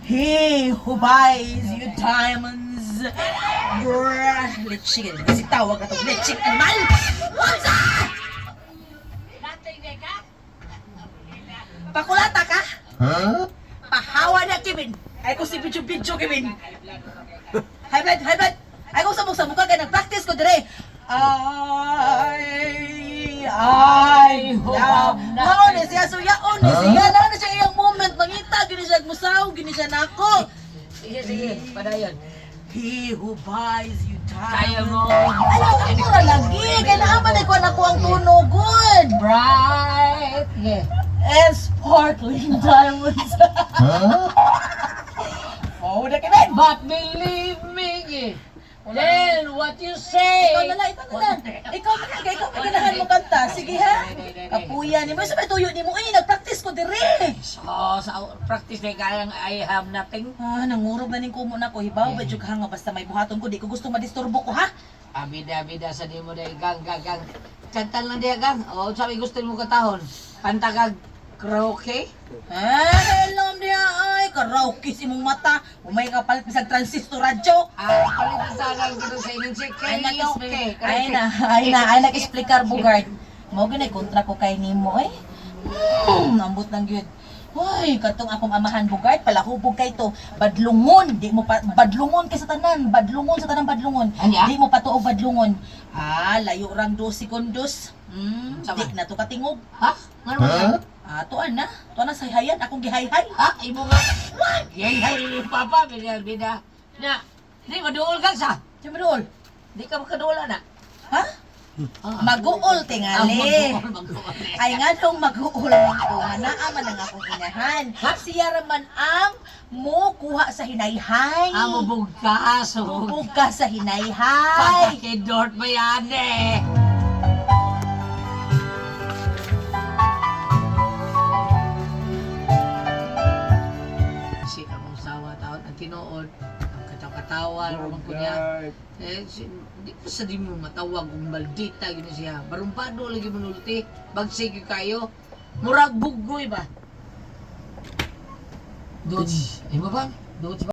He who buys you diamonds. Bruh, leching. Kasi tawag na to, leching animal. What's up? Pakulata ka? Huh? Pahawa na, Kevin. Ay ko si video video, Kevin. High blood, high blood. Ay ko sabog sabog ka kay nag-practice ko dire. Ay, hubab na. Mao ni siya suyaon ni siya. Naa na siya iyang moment mangita gini siya musaw gini siya nako. Sige, sige, padayon. He who buys you Kaya time. mo. Ayaw ako ra lagi kay naa man ay kuan ako ang tunogon. Bright. Sige. And sparkling diamonds. Huh? Oh, na Kevin. But believe me, eh, then what you say. Ikaw na lang, ikaw na lang. Ikaw na lang, ikaw na ganahan mo kanta. Sige ha. Kapuya ni mo, sa may tuyo ni mo. Ay, nag-practice ko dire. So, sa practice na kayang I have nothing. Ah, nangurog na ning kumo na ko. Hibaw ba jud nga basta may buhaton ko. Di ko gusto madisturbo ko ha. Abida, abida sa di mo dahil gang, gang, gang. Kanta lang diya gang. O, sabi gusto mo katahon. Kanta kag karaoke. Ah, hello niya ay karaoke si imong mata. Umay ka palit bisag transistor radyo. Ah, palit ang tagal ko sa inyong si Ay karaoke. ay na, ay na, ay nag-explicar Bugard. Mao gyud ay kontra ko kay nimo eh. Ambot lang gyud. Hoy, katong akong amahan Bugard palahubog kay to. Badlungon, di mo pa badlungon kay sa tanan, badlungon sa tanan badlungon. Anya? Di mo patuo badlungon. Ah, layo rang 2 segundos. Sama. Di na to katingog. Ha? Ngano man? Huh? Ah, tuan na. Tuan na sa hayan akong gihayhay. Ha? Imo nga. What? Yay, hay, papa, bida, bida. Na, di maduol kang sa. Di maduol. Di ka makaduol na. Ha? Ah. Maguol Ah, tingali. maguol, maguol. Ay nga nung mag-uul ko nga naa man ang akong inahan. Ha? Siya raman ang mukuha sa hinayhay. Ah, mubugkas. Mubug ka sa hinayhay. Pagkakidort ba yan eh? Si akong sawa taon ang tinuod, ang kataw-katawa, ramang ko niya. Eh, si, di pa sa di mo matawag kung maldita gini siya. Barumbado lagi manulti, bagsig kayo. Murag buggoy ba? Dots, imo ba? Dots ba?